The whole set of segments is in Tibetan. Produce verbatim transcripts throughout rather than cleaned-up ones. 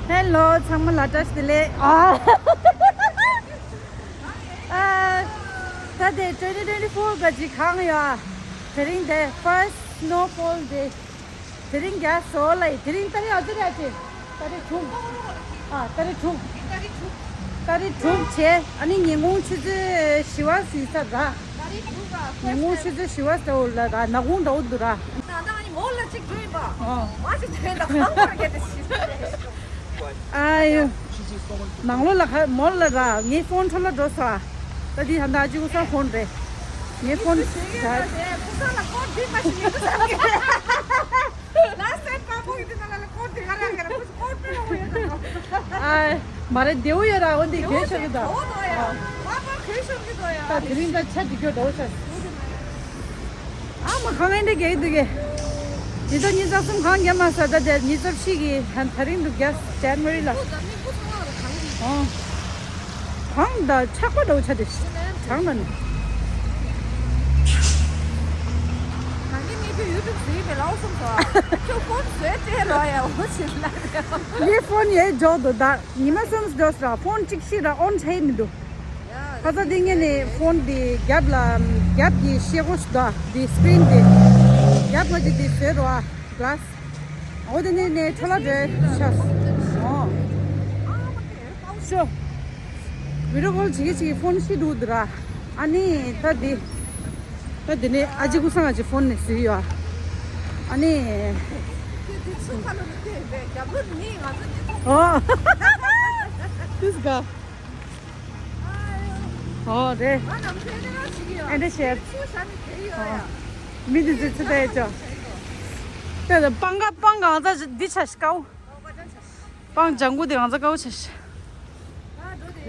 ཧེ་ལོ། ཚང་མ་ལ་བཀྲ་ཤིས་བདེ་ལེགས། ཨ། ཨ། ད་དེ་twenty twenty four ག་ཅིག་གང་ཡོད། དེ་རིང་དེ་first snowfall དེ། དེ་རིང་རྒྱ་བཟོ་ལ་ཡི་དེ་རིང་ཏ་རིག་ཨ་ཙི་ར་ཅེ། ཏ་རིག་དྲུག་ཨ་ཏ་རིག་དྲུག་ཏ་རིག་དྲུག་བྱས། ཨ་ནི་ཉིན་གུང་ཆུ་ཚོད་བཞི་པ་ཟིན་ས་ར། ཉིན་གུང་ཆུ་ཚོད་བཞི་པ་ཟེར་བ་ལ་ར་ནག་ཁུང་འདྲ་བོ་འདུག་ར། ད་ད་ཨ་ནི་མོ་ལ་ཅིག་འགྲོ་ཡིན་པ། ཨོ། མ་ཞིག་འགྲོ་ཡིན་ད་གང་བར་གལ་ཏེ་ཞིག་ཨ་ཡོ། ནང་ལོགས་ལ་ཁ་མོ་ལ་ར་ངའི་ཕོན་འཕྲོ་ལ་འགྲོ་ས། ད་འདི་ད་ལྟ་ཨ་ཅི་ཀུ་ས་ཕོན་རེད། ངའི་ཕོན་ད། ཀུ་ས་ལ་ཀོ་འདི་མ་ཞིག་མི་འདུག་ས། ལ་སེ་པ་པོ་ཡི་དེ་ན་ལ་ཀོ་འདི་ག་ར་ག་ར་ཀུ་ས་ཀོ་འདི་ལ་ཡོད་ད། ཨ། མ་རེད་བདེ་བོ་ཡོད་ར། འོ་འདི་གོས་ཤོར་གི་ད། ཨོ་ད་ཡ། མ་པ་གོས་ཤོར་གི་ད་ཡ། ད་དེ་རིང་ད་ཆ་འདི་གོས་འདྲ་བོ་ཤ། ཨ་མ་གང་ཨེ་འདྲ་རྒྱག་གི་འདུག་གས། ཉིས་སྟོང་ཉི་ཤུ་རྩ་གསུམ་གང་རྒྱག་མ་ས་ད་དེ་ཉི་ཤུ་རྩ་བཞི་གི་ཧན་ད་རིང་འདུག་རྒྱ་ཇན་ཝ་རི་ལ། ཨོ། གང་ད་ཆག་པ་འདྲ་བོ་ཆ་དེ་གྲང་ད་ནི། གང་གི་ངས་ཁྱོད་ཡུ་ཊུབ་བཟོས་པའི་ལའོ་སོང་སོ། ཁྱོད་ཕོན་བཟོས་ཏེ་ལོ་ཡ་འོ་ཆེ་ལ། ངའི་ཕོན་ཡའི་འཇོག་འདུག་ད་ཉི་མ་གསུམ་འཇོག་ས་ཕོན་གཅིག་ཤི་ར་ཨོན་ཆ་ཡི་མི་འདུག་ཁ་ས་དེ་ངས་ནས་ཕོན་དེ་རྒྱབ་ལ་རྒྱབ་ཀྱི་ཤེལ་སྒོ་ཞིག་འདུག་དེ་སི་ཀི་རིན་དེ་རྒྱབ་ང་ཅིག་དེ་བཟོས་རོགས་ཨ་གླ་སི། འོ་དེ་ནས་ནས་འཕྲོ་ལ་འགྲོས་ཤག་ཨོ། ཤོ། བི་ཌི་ཡོ་ཀོལ་བྱེད་ཀྱི་བྱེད་ཀྱི་ཕོན་ཤི་འདུག་འདུག་ར། ཨ་ནི་ད་དེ། ད་དེ་ནས་ཨ་ཅེ་ཀུ་སང་ཨ་ཅེ་ཕོན་ནས་བཟོས་ཡོད་ཨ། ཨ་ནི། ཨོ། ཏིས་ག་ཨོ་རེད། ཨེ་འདྲ་བྱས། མི་འདི་ཚོས་ཚེ་ལྟ་ཡས་ཅོ། ལྟ་ད་སྤང་ག་སྤང་གང་ཚ་འདི་ཆ་ཤི་ཀའོ། སྤང་ལྗང་གུ་དེ་གང་ཚ་ཀའོ་ཆ་ཤི།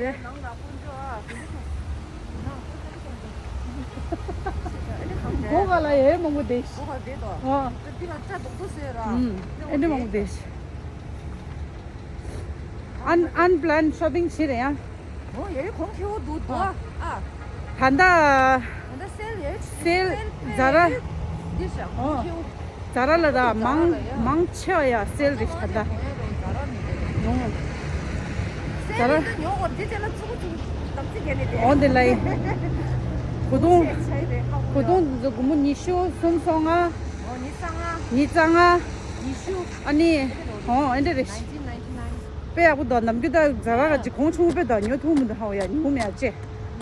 རེད། སྒོ་ག་ལ་ཡས་མང་པོ་དེ་ཤི། ཨོ། ཨེ་འདྲ་མང་པོ་དེ་ཤི། ཨན་ཨན་པི་ལན་ཤོ་པིང་བྱེད་རེད་ཡ། ཨོ་ཡ་ཡ་གོང་ཁེ་བོ་འདུག་འདུག་ཨ། ད་ལྟ། ད་ལྟ་སེལ་ཡོད། སེལ་ཛ་ར། འདི་ཤ་གོང་ཨོ་ཁེ་བོ། ཛ་ར་ལ་ར་མང་མང་ཆེ་བ་ཡ་སེལ་རེད་ད་ལྟ། ཉོ། ཛ་ར། ཉོ་འོ་འདི་ལ་ཚུགས་ཚུགས་དམ་ཚིག་གལ་ནི་དེ། འོ་འདི་ལ་ཡི། གོ་དོང་། གོ་དོང་འདི་ཚོ་སྒོར་མོ་ཉི་ཤུ་སུམ་སོ་ལྔ། འོ་ཉི་ཤུ་རྩ་ལྔ། ཉི་ཤུ་རྩ་ལྔ། ཉི་ཤུ། ཨ་ནི། ཨོ་ཨེ་འདྲ་རེད། དཔེ་ཡག་པོ་འདུག་ནམ་རྒྱུན་ད་ཛ་ར་ག་ཅིག་གོང་ཆུང་དཔེ་དང་ཉོ་ཐུབ་མི་འདུག་ཧ་ཡ་ཉུང་མེད་ཨ་ཅེ།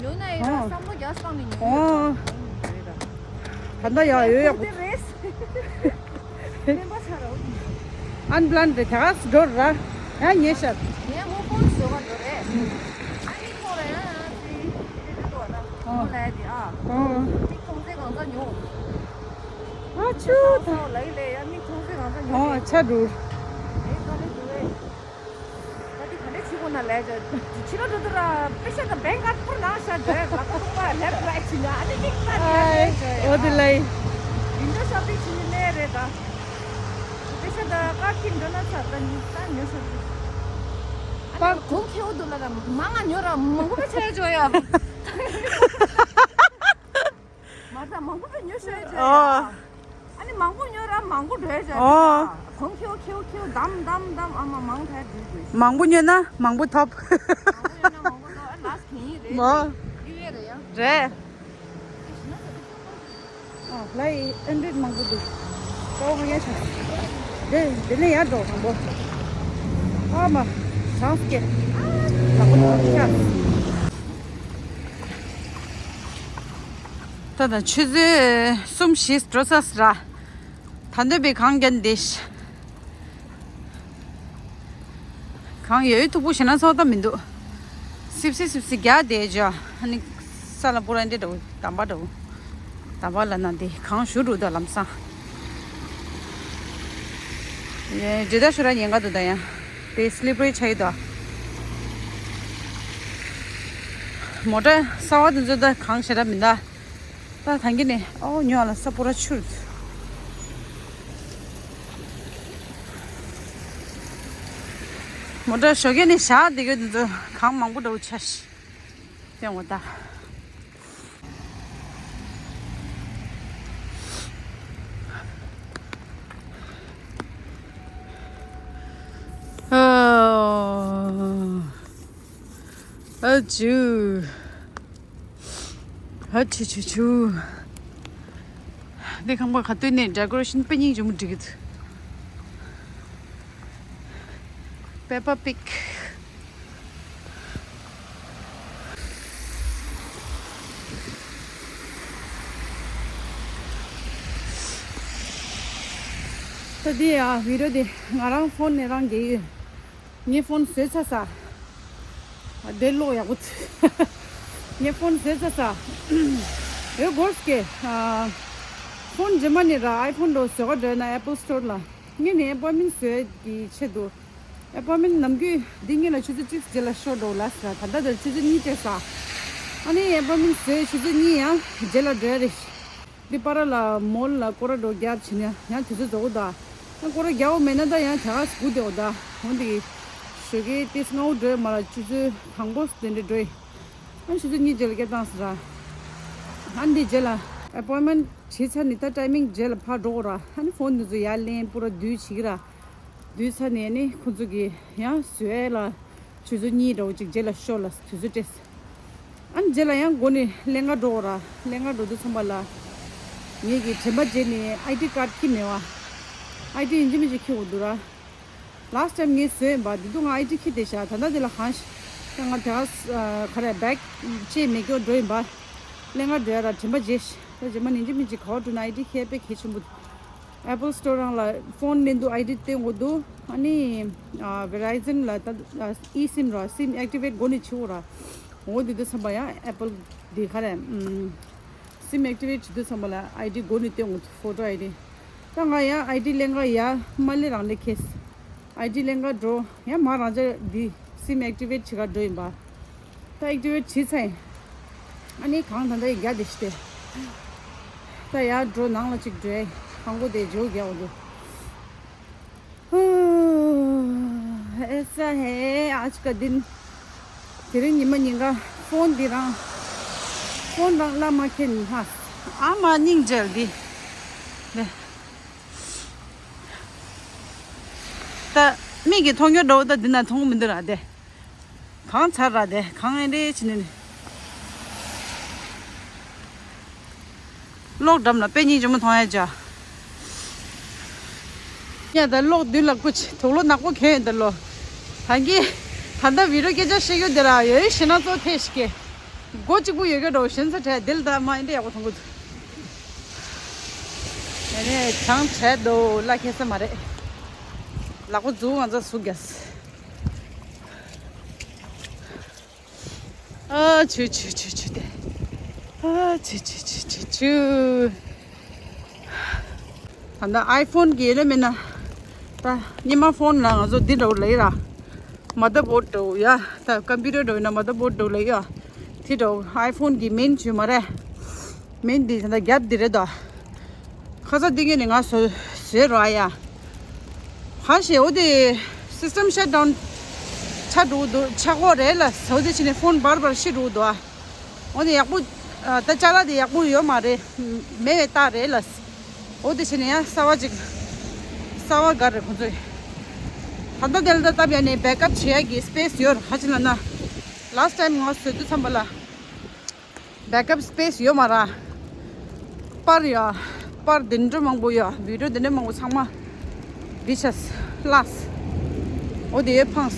ཉོ་ན་ཡི་ར་ཨོ་བསམ་བློ་རྒྱག་སྟངས་ནི་ཉོ་ཨོ་ཡོད་ད། ད་ལྟ་ཡ་ཡོད་ཡག་པོ། དེ་རེད། སྨན་པ་ཆ་རོ། ཨན་པི་ལན་རེད་ད་ག་སི་འགྲོ་ར། ཡ་ཉེ་ཤར། ངས་མོ་ཀོང་བཟོ་ག་འགྲོ་རེད། ཨ་ནི་ཁོ་ར་ཡ་ཅི་ཅི་ཅི་ཅི་ཏོ་ན། ཨོ། མོ་ལ་ཡ་དེ་ཨ། ཨོ། ཅི་ཁོང་ཚེ་གང་ཚ་ཉོ། ཨ་ཆུ་ད། ལ་ཡི་ལེ་ཡ་མི་ཁོང་ཚེ་གང་ཚ་ཉོ། ཨོ་ཆ་འགྲོ། ཨེ་ག་ལེ་འགྲོ་རེད། ད་དེ་ག་ནས་ཕྱི་གོ་ན་ལས་ཇ་ཕྱི་ལ་འགྲོ་དུ་ར་པེ་ཤ་དང་བེང་ཀ་ཐུར་ནང་ཤ་འདྲ་ལ་ཀ་ཐུག་པ་ལེབ་རའི་ཕྱི་ན་ཨ་ནི་ནིག་པ་ཨ་ནི་ཨོ་དེ་ལའི། ཝིན་ཌོ་ཤོ་པིང་ཕྱི་ནི་ལས་རེད་ད། པེ་ཤ་དང་ཀ་ཐིན་འགྲོ་ན་ཚར་ད་ནི་ད་ཉོ་ཤོ་པིང་། ཨ་ནི་གོང་ཁེ་བོ་འདུག་ལ་ད་མང་ང་ཉོ་ར་མང་པོ་པེ་ཤ་ཡ་ཇོ་ཡ། མ་ད་མང་པོ་པེ་ཉོ་ཤོ་ཡ་ཇོ་ཡ། ཨོ། ཨ་ནི་མང་པོ་ཉོ་ར་མང་པོ་འགྲོ་ཡ་ཇོ་ཡ། ཨོ། གོང་ཁེ་བོ་ཁེ་བོ་ཁེ་བོ་དམ་དམ་དམ་ཨ་མ་མང་ཐལ་འགྲོ་དགོས། མང་པོ་ཉོ་ན་མང་པོ་ཐོབ། མང་པོ་ཉོ་ན་མང་པོ་ཐོབ་ཨ་ལ་སི་གིན་ཡིན་རེད། ཨོ། ཡུ་ཡེ་རེད་ཡ། རེད། ཨ་ལའི་ཨེན་ཌི་རོ་ཌི་མང་པོ་འདུག་ཀའོ་མ་ཡ་ཤ། དེ་དེ་ནས་ཡར་འགྲོ་དང་པོ། ཨ་མ། གྲངས་སྐད། ལག་པ་ནང་ཁྱག་ད་ད་ཆུ་ཚོད་གསུམ་བཞི་འགྲོ་ས་སི་ར། ད་འདོད་པའི་གང་རྒྱན་འདི་ཤ། གང་ཡོད་ཐུག་པོ་ཞེ་ན་ཚོགས་ད་མི་འདུག་སིབ་སི་སིབ་སི་རྒྱག་བསྡད་ཅོ། ཨ་ནི་ས་ལ་པུ་ར་འདི་འདྲ་བོ་དམ་པ་འདྲ་བོ། དམ་པ་ལ་ན་འདི་གང་ཞུ་འགྲོ་ད་ལམ་སང་། ཡེ་འདྲེ་ད་ཞུ་ར་ཉེན་ཁ་འདུག་ད་ཡང་། དེ་སི་ལི་པ་རི་ཆགས་ཡོད་ད། མོ་ཊ་གསར་བ་དེ་ཚོ་ད་གང་ཞེ་དྲག་མི་འདུག་ད་ཐང་གི་ནས་ཨོ་ཉོ་ལ་ས་པོ་ར་ཆུར། མོ་ཊ་ཞོགས་ཀས་ནས་བཞག་བསྡད་ཡོད་འདི་ཚོ་གང་མང་པོ་འདྲ་བོ་ཆ་ཤི། སྟོན་འོ་ད། ཨོ། ཨ་ཅུ། ཨ་ཆུ་ཆུ་ཆུ། འདི་ཁང་པ་ག་དུས་ནས་ཌེ་ཀོ་རེ་ཤན་དཔེ་སྙིང་རྗེ་མོ་བསྒྲིགས་ཀྱི་འདུག་པེ་པ་པིག་ད་འདི་ཡ་བི་ཌི་ཡོ་འདི་ང་རང་ཕོན་ནས་རང་རྒྱག་ཡོད། ངའི་ཕོན་བཟོས་ཚར་ས། དེ་ཀློག་ཡག་པོ་ཚུལ། ངའི་ཕོན་བཟོས་ཚར་ས། ཡོད་གོར་སྐེ། ཕོན་རྗེས་མ་ནས་ར་ཨའི་ཕོན་འགྲོ་བཟོ་ག་འགྲོ་ན་ཨེ་པལ་སི་ཊོར་ལ། ངས་ནས་ཨེ་པོའི་མེན་ཊི་བཟོས་ཀྱི་ཆེད་དུ། ཨེ་པོའི་མེན་ཊི་ནམ་རྒྱུན་འདི་གཉིས་ལ་ཆུ་ཚོད་གཅིག་རྗེས་ལ་ཤོར་འགྲོ་ལ་ཟེར། ད་ལྟ་དེར་ཆུ་ཚོད་གཉིས་སྤྲད་ས། ཨ་ནི་ཨེ་པོའི་མེན་ཊི་བཟོས་ཆུ་ཚོད་གཉིས་ཡང་རྗེས་ལ་འགྲོ་ཡ་རེད། འདི་པ་ར་ལ་མོལ་ལ་སྐོར་ར་འགྲོ་རྒྱབ་བྱེད་ན་ཡང་དུས་ཚོད་རྫོགས་འདུག་ད་སྐོར་ར་རྒྱག་འོ་མེད་ན་ད་ཡང་དེ་ག་སྒུག་བསྡད་འོ་ད། འོ་འདི་ཞོགས་ཀའི་ཏིས་སྔ་བོ་འགྲོ་ཡ་མ་ལ་ཆུ་ཚོད་དང་པོ་དེ་འདྲ་འགྲོ་ཡི། ཨ་ཆུ་ཚོད་གཉིས་རྗེས་ལ་སྐད་བཏང་ཟེར་ར། ཨ་འདི་རྗེས་ལ་ཨེ་པོའི་མེན་ཊི་བྱས་ཚར་ནི་ད་ཊའི་མིང་རྗེས་ལ་ཕར་འགྲོ་དགོས་ར། ཨ་ནི་ཕོན་འདི་ཚོ་ཡར་ལེན་པུ་ར་བསྡུས་བྱེད་ཀྱི་ར། བསྡུས་ཚར་ནས་ནི་ཁོ་ཚོ་གིས་ཡང་བཟོས་ལ་ཆུ་ཚོད་གཉིས་འདྲ་བོ་ཅིག་རྗེས་ལ་ཤོར་ལ་དུས་ཚོད་སྤྲད། ཨ་ནི་རྗེས་ལ་ཡང་སྒོ་ནས་ལྷན་ཁང་འགྲོ་དགོས་ར། ལྷན་ཁང་འགྲོ་དུས་ཙམ་པ་ལ་ངེད་ཀྱི་དྲན་པ་བརྗེད་ནས་ཨའི་ཌི་ཀར་ཌི་འཁྱེར་མེད་བ། ཨའི་ཌི་ཡིན་གཅིག་མིན་གཅིག་འཁྱེར་དགོས་འདུག་ར། ལཱ་སི་ཊི་ཊའིམ་ངས་བཟོས་ཡིན་པ་འདི་དུས་ང་ཨའི་ཌི་འཁྱེར་བསྡད་ཤག་ད་ལྟ་འདི་ལ་གང་ཤ་ང་དེ་ག་ག་རེ་བེག་ཅེས་མེད་སྐྱོ་འགྲོ་ཡིན་པ། ལྷན་ཁང་འགྲོ་ཡ་ར་དྲན་པ་བརྗེད་ཤག་ད་རྗེས་མ་ཡིན་གཅིག་མིན་གཅིག་ག་བ་འགྲོ་ན་ཨའི་ཌི་འཁྱེར་དཔེ་གལ་ཆེན་པོ། ཨེ་པལ་སི་ཊོར་རང་ལ་ཕོན་ལེན་དུས་ཨའི་ཌི་སྟོན་དགོས་འདུག་ཨ་ནི་ཝེ་རའི་ཛན་ལ་ད་ཨི་སིམ་ར་སིམ་ཨེག་ཊི་ཝེ་ཊི་སྒོ་ནས་བྱེད་དགོས་ར། འོ་འདི་དུས་ཙམ་པ་ཡང་ཨེ་པལ་འདི་ག་རེ་སིམ་ཨེག་ཊི་ཝེ་ཊི་བྱེད་དུས་ཙམ་པ་ལ་ཨའི་ཌི་སྒོ་ནས་སྟོན་དགོས་འདུག་ཕོ་ཊོ་ཨའི་ཌི། ད་ང་ཡང་ཨའི་ཌི་ལེན་ག་ཡ་མ་ལེ་རང་ལེ་ཁེས། ཨའི་ཌི་ལེན་ག་འགྲོ་ཡང་མ་རང་ཅག་འདི་སིམ་ཨེག་ཊི་ཝེ་ཊི་བྱེད་ག་འགྲོ་ཡིན་པ། ད་ཨེག་ཊི་ཝེ་ཊི་བྱེད་ཚར་ཡིན། ཨ་ནི་གང་ད་ད་ཡི་རྒྱ་དེ་ཤི་སྟེ། ད་ཡར་འགྲོ་ནང་ལ་ཅིག་འགྲོ་ཡ་ཧང་གོ་དེ་ཇོ་རྒྱ་འོ་དུ། ཨེ་ས་ཧེ་ཨ་ཅི་ཀ་དིན། དེ་རིང་ཉི་མ་ཉིན་ག་ཕོན་འདི་རང་། ཕོན་རང་བླ་མ་ཁྱེད་ནི་ཧ། ཨ་མ་སྙིང་རྗེ་འདི། ནས། ད་མིག་གིས་མཐོང་རྒྱུ་འདྲ་བོ་ད་འདི་ན་མཐོང་གི་མི་འདུག་ར་དེ། གང་ཚར་ར་དེ་གང་ཨེ་འདྲས་བྱེད་ནི་ནི། གློག་འགྲམ་ལ་དཔེ་སྙིང་རྗེ་མོ་མཐོང་ཡ་ཅག་ཡ་ད་གློག་མདུན་ལ་སྐུ་ཅི་དུག་ལོག་ནག་པོ་གྱོན་ཡོད་འདི་ལོ། ད་གི་ད་ལྟ་བི་ཌི་ཡོ་སྐད་ཆ་བཤད་རྒྱུ་འདི་ར་ཡོད་ཡོད་ཞེ་ན་གཙོ་ཐེ་ཞིག་གེ། སྒོ་གཅིག་པུ་ཡོད་གི་འགྲོ་ཞེན་ས་བྲལ་འདི་ལ་ད་མ་ཡིན་འདྲ་ཡག་པོ་མཐོང་གི་འདུག་ཡ་ནས་བྱང་བྲལ་འདུག་ལ་ཁེ་ས་མ་རེད། ལག་པ་འཛུགས་ང་ཚོ་ཟུག་རྒྱག་ཨ་ཆུ་ཆུ་ཆུ་ཆུ་དེ། ཨ་ཆུ་ཆུ་ཆུ་ཆུ་ཆུ། ད་ལྟ་ཨའི་ཕོན་གྱི་ཡོད་ན་མེད་ན། ད་སྔོན་མ་ཕོན་ལ་ང་ཚོ་འདི་འདྲ་བོ་ལབ་ཡོད་ར། མ་དར་བོརྡ་འདྲ་བོ་ཡ། ད་ཀམ་པུ་ཊར་འདྲ་བོ་ཡིན་ན་མ་དར་བོརྡ་འདྲ་བོ་ལབ་ཡོད། དེ་འདྲ་བོ་ཨའི་ཕོན་གྱི་མེན་བྱུས་མ་རེད། མེན་འདི་ད་ལྟ་རྒྱབ་འདི་རེད་ད། ཁ་ས་འདི་གས་ནས་ང་བཟོ་བཟོས་ར་ཡ། ཧ་ཤེ་འོ་དེ་སིས་ཊམ་ཤཊ་ཌའུན་ཆགས་འགྲོ་འདུག་ཆགས་འགོ་རེད་ལ་འོ་དེ་བྱས་ནས་ཕོན་བར་བར་ཤི་འགྲོ་འདུག་ཨ། འོ་དེ་ཡག་པོ་ད་ཅ་ལག་དེ་ཡག་པོ་ཡོད་མ་རེད། མེད་པའི་རྟགས་རེད་ལ། འོ་དེ་བྱས་ནས་ཡང་གསར་བ་ཅིག་གསར་བ་ག་རེ་ཁོ་ཚོས་ད་ལྟ་དེ་ལ་ད་བཏབ་ཡ་ནས་བེག་ཨབ་བྱེད་ཡ་གི་སི་པེ་སི་ཡོད་ར་ཧ་ཅི་ལ་ན། ལཱ་སི་ཊི་ཊའིམ་ང་བཟོས་དུས་ཙམ་པ་ལ། བེག་ཨབ་སི་པེ་སི་ཡོད་མ་ར། པར་ཡོད། པར་འདི་འདྲ་མང་པོ་ཡོད། བི་ཌི་ཡོ་འདི་འདྲ་མང་པོ་ཚང་མ། འདི་ཆས། ལགས། འོ་དེ་ཡོད་ཕངས།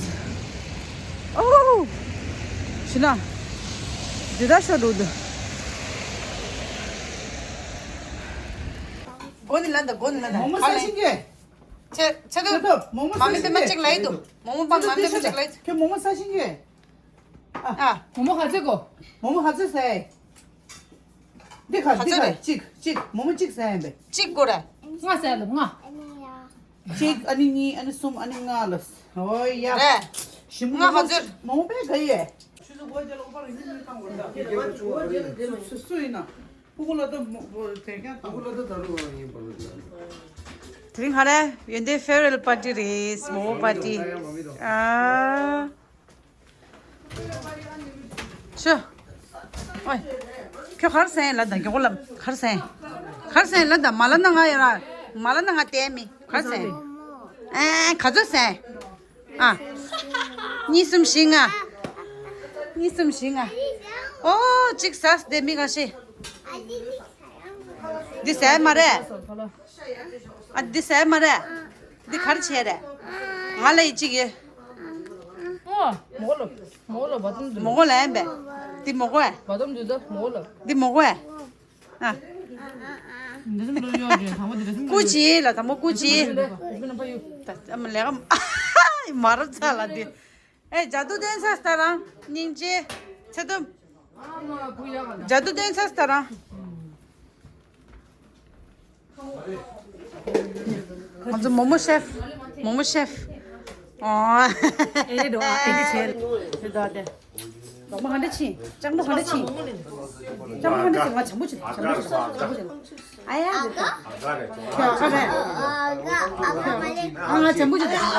ཨོ། ཤི་ན། འདི་ད་ཤོ་འགྲོ་འདུག་སྒོ་ནི་ལ་འདི་སྒོ་ནི་ལ་འདི། མོག་མོག་ས་ཤིང་གི། ཆེ་ཆེ་ཆེ་དོ། མོག་མོག་མ་མི་ས་དེ་མ་ཤིང་གཅིག་ལ་ཡི་འདུག་མོག་མོག་པ་མ་མི་མ་ཤིང་གཅིག་ལ་ཡི་འདུག་ཁྱོད་མོག་མོག་ས་ཤིང་གི། ཨ། མོག་མོག་ག་ཚོད་གོ། མོག་མོག་ག་ཚོད་ཟ་ཡི། འདི་ག་ག་འདི་ཚོད་ག་རེད། གཅིག་གཅིག་མོག་མོག་གཅིག་ཟ་ཡི་བས། གཅིག་གོ་རེད། ལྔ་ཟ་ཡི་ལ་ལྔ། གཅིག་ཨ་ནི་གཉིས་ཨ་ནི་གསུམ་ཨ་ནི་ལྔ་ལ། ཧོ་ཡ། རེད། ཞིམ་ལྔ་ག་ཚོད། མོག་མོག་དཔེ་ག་ཡི། ཆུ་ཚོད་དགུ་པ་དེ་ལ་ཨོ་པ་རིང་མོ་བཏང་བ་རེད། སུ་ཡིན་ན། ཕྲུ་གུ་ལ་ད་མོ་དེ་ཀྱང་ཕྲུ་གུ་ལ་ད་ད་རུ་ཡིན་པ་རེད། དེ་རིང་ཧ་རེ་ཡོན་ཏན་ཕེར་ཝེལ་པར་ཊི་རེད། མོག་མོག་པར་ཊི། ཨ། ཤོ། ཨོའི། ཁྱོད་གར་སེང་ལ་ད་མགྱོགས་ལ་གར་སེང་། གར་སེང་ལ་ད་མ་ལ་ན་ང་ཡ་ར། མ་ལ་ན་ང་དེ་མི་གར་སེང་། ཨེ་ག་ཚོད་སེང་། ཨ། གཉིས་གསུམ་བཞི་ལྔ། གཉིས་གསུམ་བཞི་ལྔ། ཨོ་གཅིག་ཟ་དེ་མི་ག་ཤེས། འདི་ཟ་མ་རེད། ཨ་འདི་ཟ་མ་རེད། འདི་ག་རེ་བྱས་རེད། ང་ལ་ཡི་གཅིག་ཡོད། ཨོ་མོ་གོ་ལ་མོ་གོ་ལ་བ་དུམ་དུ། མོ་གོ་ལ་ཡིན་པས། འདི་མོ་གོ་ཨེ། བ་དུམ་དུ་ད་མོ་གོ་ལ། འདི་མོ་གོ་ཨེ། ཨ། འདི་སུམ་ལོ་ཡོད་རེད་དང་པོ་འདི་སུམ་ལོ་ཀུ་ཅི་ལ་དང་པོ་ཀུ་ཅི། ད་ཨ་མ་ལས་ཀ་མ་རབས་ཚ་ལ་འདི། ཨེ་ཇ་དུ་དོན་ས་སྟ་རང་སྙིང་རྗེ་ཚེ་དུམ། ཇ་དུ་དོན་ས་སྟ་རང་། ང་ཚོ་མོ་མོ་ཤེཕ། མོ་མོ་ཤེཕ། ཨོ། ཨེ་རེད་འགྲོ་ཨ་ཨེ་རེད་བྱས་རེད་འགྲོ་ཨ་དེ། ལོ་མ་ག་འདྲ་ཕྱིན། ལྕང་ལོ་ག་འདྲ་ཕྱིན། ལྕང་ལོ་ག་འདྲ་ཕྱིན། ང་བྱམས་པོ་བྱེད་དང་བྱམས་པོ་བྱེད་དང་བྱམས་པོ་བྱེད་དང་། ཨ་ཡ་འདི་ལྟ། ཁྱོད་ཁ་རེད། ཨ་ང་བྱམས་པོ་བྱེད་དང་།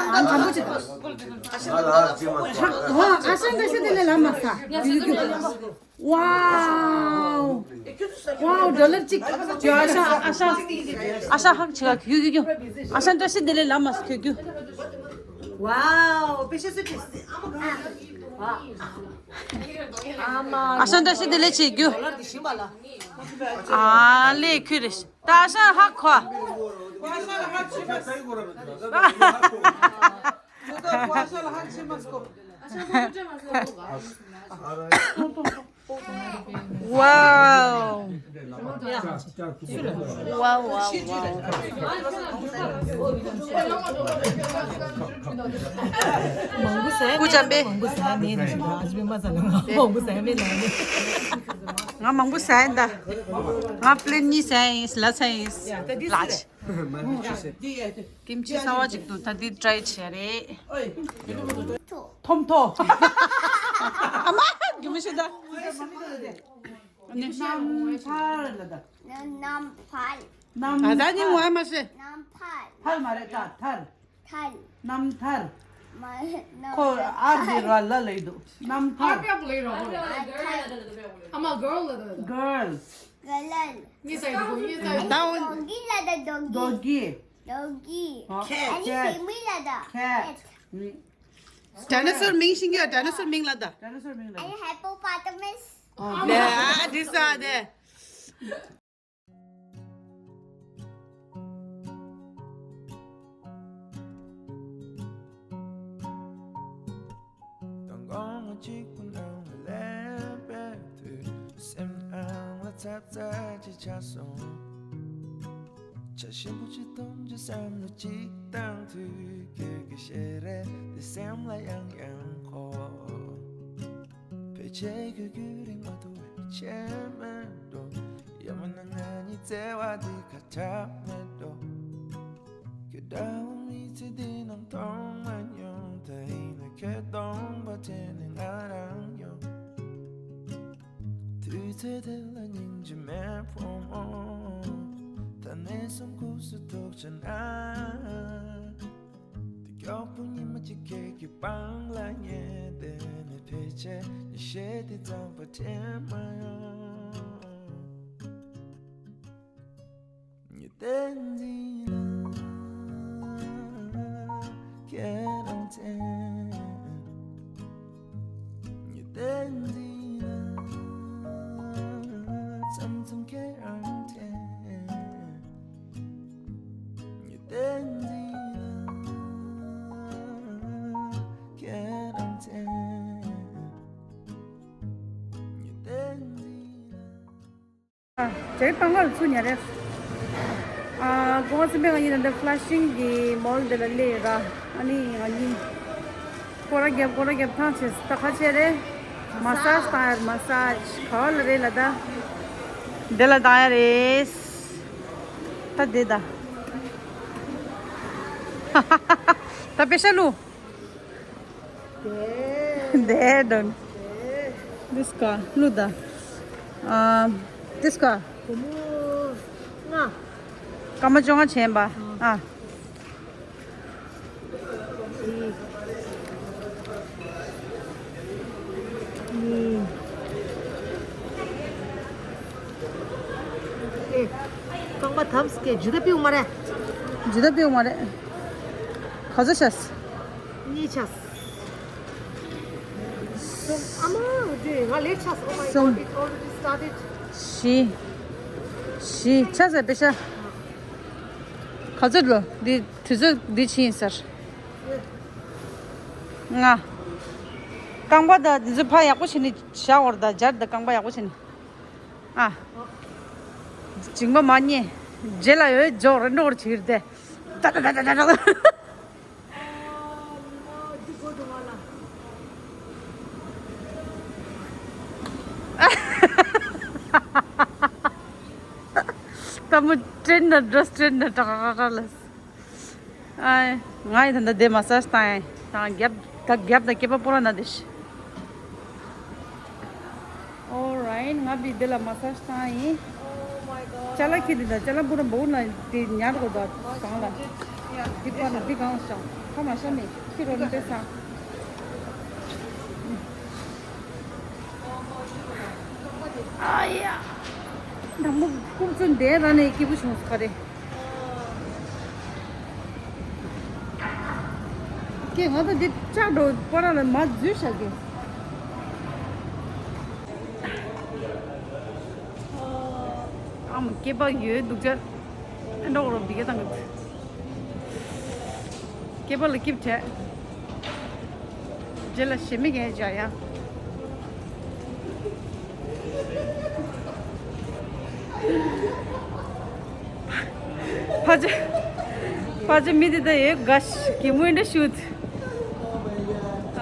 ང་བྱམས་པོ་བྱེད་དང་། ཨ་ཨ་ཤ་འདྲ་ཤ་དེ་ལས་ལ་མ་ས། ཝའོ། ཝའོ་ཌོ་ལར་གཅིག་ཅོ་ཨ་ཤ་ཨ་ཤ་ཨ་ཤ་ཧག་ཆེ་ག་ཁྱུ་ཁྱུ་ཁྱུ། ཨ་ཤ་འདྲ་ཤ་དེ་ལས་ལ་མ་ས་ཁྱུ་ཁྱུ། ཝའོ་པེ་ཤ་སུ་ཅིས། ཨ་མ། ཨ་ཤ་འདྲ་ཤ་དེ་ལས་ཆེ་ཁྱུ། ཌོ་ལར་དེ་ཤིང་པ་ལ། ཨ་ལེ་ཁྱུ་རེ་ཤ། ད་ཨ་ཤ་ཧག་ཁོ། ཝའོ། ཝའོ་ཝའོ་ཝའོ། མང་པོ་ཟ་ཡ་སྐུ་ཅམ་པས། མང་པོ་ཟ་ཡ་མེད་ན་ཞུ་ཨ་ཅི་པའི་མ་ཟ་ལ་ང་མང་པོ་ཟ་ཡ་མེད་ལ་ནི། ང་མང་པོ་ཟ་ཡ་ད། ང་པླེཊ་གཉིས་ཟ་ཡིན་ལ་ཟ་ཡིན། ལ་ཅི། ཀིམ་ཆི་གསར་བ་ཅིག་འདུག་ད་འདི་ཊྲའི་བྱས་རེད། ཐོམ་ཐོ། ཨ་མ་རྒྱུ་མི་ཤེས་ད། ནམ་ཕར་ལ་ད། ནམ་ཕར། ནམ་ཨ་ད་ནི་ངོ་ཨ་མ་ཤེས། ནམ་ཕར། ཕར་མ་རེད་ད་ཐར། ཐར། ནམ་ཐར། མ་ནམ་ཁོ་ཨར་དེ་ར་ལ་ལ་ཡི་འདུག་ནམ་ཐར། ཨ་མ་གརལ་ལ་ད། གརལ། གརལ། ངའི་སའི་འདུག་ངའི་སའི་འདུག་ད་འོ། ཌོག་གི་ལ་ད་ཌོག་གི། ཌོག་གི། ཌོག་གི། ཨ་ནི་ཁེ་ཊི། ཌའི་ནོ་སོར་མིང་ཤེས་ཀྱི་ཡོད། ཌའི་ནོ་སོར་མིང་ལ་ད། ཌའི་ནོ་སོར་མིང་ལ་ད། ཨ་ནི་ཧི་པོ་པོ་ཊ་མ་སི། ཨོ་ལེ་ཨ་འདི་ས་དེ། དང་དགོང་མོ་གཅིག་པུ་ནང་ལ་སླེབས་པའི་དུས། སེམས་ནང་ལ་ཚབ་ཚ་ཅིག་ཆགས་སོང་། བྱ་ཞིམ་པོ་ཅིག་འཐུང་རྒྱུ་བསམ་བློ་གཅིག་བཏང་དུས། ཁྱོད་ཀྱི་ཞལ་རས་འདི་སེམས་ལ་ཡང་ཡང་འཁོར། ཕལ་ཆེར་ཁྱོད་རྒྱུན་རིང་མ་ཐུབ་པའི་ཆད་མེད་འགྲོ། ཡང་མིན་ན་ང་གཉིས་བརྩེ་བ་འདི་ཁ་གྲག་མེད་འགྲོ། ཁྱོད་འདྲ་བོ་མི་ཚེ་འདི་ནང་མཐོང་མ་མྱོང་། ད་ཡིན་ན་ཁྱོད་སྟོང་པ་དྲན་ནས་ང་རང་ཡོང་། དུས་ཚོད་དེ་ལ་སྙིང་རྗེ་མེད་བུ་མོ། ད་ནས་བཟུང་ཁུག་སུ་ཐུག་བྱ་ན། དེ་མགྱོགས་པོ་ཉི་མ་གཅིག་ཁྱེད་ཀྱི་པང་ལ་ཉལ་བསྡད་ནས། ཕལ་ཆེར་ཉི་ཤེལ་དེ་གཙང་པ་དྲན་མ་ཡོང་། ཉི་ཟླ་འཛིན་ལ་ཁྱེད་རང་བཙལ། ཉི་ཟླ་འཛིན་ལ་མཚམས་མཚམས་ཁྱེད་རང་དྲན། ཉི་ཟླ་འཛིན་ལ་ཁྱེད་རང་བཙལ། ཉི་ཟླ་འཛིན་ལ། ཨ། ཇེ་པང་ཁ་ལ་ཚུར་ཉལ་རེད། ཨ། ཀོང་སེམས་པའི་ང་གཉིས་ད་ལྟ་ཕ་ལ་ཤིང་གི་མོལ་དེ་ལ་སླེབས་ཡོད་ར། ཨ་ནི་ང་གཉིས་སྐོར་ར་རྒྱབ་སྐོར་ར་རྒྱབ་ཐང་ཆད། ད་ག་བྱས་རེད། མ་སཱཇ་བཏང་ཡ་རེད། མ་སཱཇ་ག་བ་ལ་རེད་ལ་ད། འདི་ལ་བཏང་ཡ་རེད། ད་འདི་ད། ད་པེ་ཤ་ལུ། དེ་དོན། དེ་སྐ་ལུ་ད། ཨ། དེ་སྐ་སྐར་མ་བཅོ་ལྔ་བྱས་པ། ཨ། ཨེ། རྐང་པ་དམ་སྐད་ཇི་ལྟར་ཕིའུ་མ་རེད། ཇི་ལྟར་ཕིའུ་མ་རེད། ག་ཚོད་ཆགས། གཉིས་ཆགས། གསུམ། ཨ་མ་འདི་ང་ལས་ཆགས་སོང་། Oh my God, གསུམ། It already started. བཞི། བཞི་ཆགས་ཟེར་པེ་ཤ། ག་ཚོད་ལོ། འདི་དུས་ཚོད་འདི་ཕྱིན་ཟེར། ལྔ། རྐང་པ་དང་འདི་ཚོ་ཕར་ཡག་པོ་བྱས་ནས་བཞག་འོར་ད་སྦྱར་ད་རྐང་པ་ཡག་པོ་བྱས་ནས། ཨ། འཇིགས་པ་མ་རྙེད། རྗེས་ལ་ཡོད་འཇོག་རེ་འགྲོ་བར་བྱེད་ཀྱི་རེད་དེ། ད་ད་ད་ད་ད་ད། ད་མོ་ཀྲེན་ན་འགྲོ་ཀྲེན་ན་ཏྲ་ཏྲ་ཏྲ་ལ། ཨ། ང་ཡི་ད་ལྟ་དེ་མ་སཱ་ཇི་བཏང་ཡིན། ད་རྒྱབ་ད་རྒྱབ་ད་སྐེད་པ་སྤོ་ར་ན་དེ་ཤི། Alright, ང་བི་དེ་ལ་མ་སཱ་ཇི་བཏང་ཡིན། ཅ་ལག་ཁྱེར་དེ་ད་ཅ་ལག་པུ་ར་འབོག་ན་དེ་ཉར་དགོས་ད་གང་ལ། དེ་པར་ལ་དེ་གང་ཤང་ཁ་མ་ཤ་མེད་ཁྱི་རོ་ནི་པེ་སང་། ཨ་ཡ། དང་པོ་རྐུབ་ཚུན་དེ་ར་ནས་སྐྱིད་པོ་བྱུང་སོ་ག་རེ། ཀྱེ་ང་ད་འདི་ལྕགས་འགྲོ་པ་ར་ལ་མ་འཛུལ་བཞག་གི། ཨ་མ་སྐེད་པ་ཡོད་འདུག་ཅར། ཨ་འགྲོ་རོ་འདི་ག་དང་གི། སྐེད་པ་ལ་སྐྱིབས་བྲལ། རྗེས་ལ་ཞེ་མི་གས་བྱ་ཡ། ཕ་ཆ། ཕ་ཆ་མི་དེ་ད་ཡོད་ག་ཤ་གི་མོ་འདྲ་ཤུད།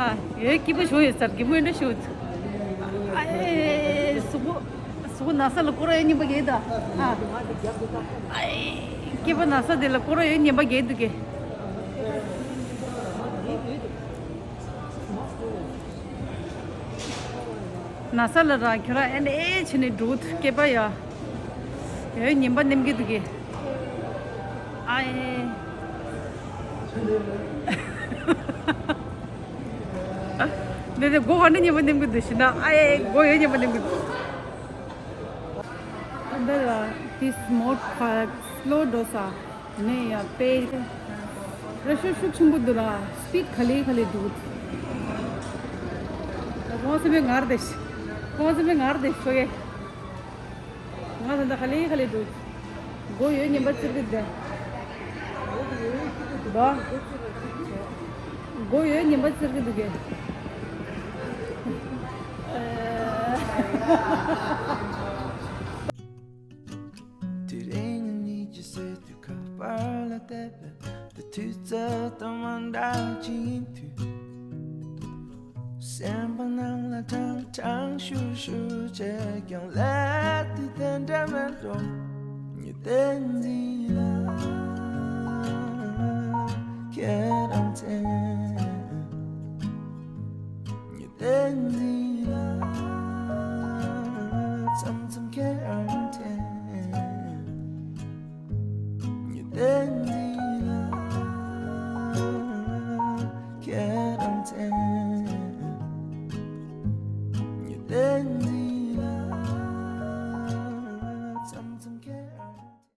ཨ་ཡོད་སྐྱིད་པོ་ཞུ་ཡོད་ཟེར་གི་མོ་འདྲ་ཤུད། ཨ་ཨེ་སུ་གོ། སུ་གོ་ན་ས་ལ་ཀོ་ར་ཡོད་ཉིན་པ་གས་ད། ཨ་ཨེ་སྐྱིད་པོ་ན་ས་དེ་ལ་ཀོ་ར་ཡོད་ཉིན་པ་གས་འདུག་གས། ན་ས་ལ་ར་ཁྱོད་ར་ཨེ་འདྲ་ཨེ་བྱས་ནས་འགྲོ་ཐུབ་སྐྱེས་པ་ཡ། ཡོད་ཉན་པ་ནེམ་གི་འདུག་གི། ཨ་ཨེ། འདི་འདི་མགོ་ག་འདྲ་ཉན་པ་ནེམ་གི་འདུག་ཞེ་ན། ཨ་ཨེ་མགོ་ཡོད་ཉན་པ་ནེམ་གི་འདུག་འདི་ལ་this mode ཁ་slow འགྲོ་ས། ནས་ཡ་པེ། རེ་ཤོ་ཤུགས་ཆེན་པོ་འདུག་ར། སི་པིཌ་ག་ལེ་ག་ལེ་འདུག་ཁོང་སེམས་པའི་ངར་དེ། ཁོང་སེམས་པའི་ངར་དེ་ཤོ་གེ། ང་ད་ལྟ་ག་ལེ་ག་ལེ་འདུག་མགོ་ཡོད་ཉན་པ་ཙིར་གི་དེ། ད། མགོ་ཡོད་ཉན་པ་ཙིར་གི་འདུག་གེ། དེ་རིང་ཉིད་ཀྱི་སྲོད་དུ་ཁ་པར་ལ་བལྟས་པས། དེ་དུས་ཚོད་དང་མ་འདྲ་ཅིག་ཡིན་དུས། སེམས་པ་ནང་ལ་ཁྲང་ཁྲང་ཤུར་ཤུར་བྱས་ཀྱང་སླེབས་དུས་དེ་འདྲ་མེད་འགྲོ། ཉི་ཟླའི་འཛིན་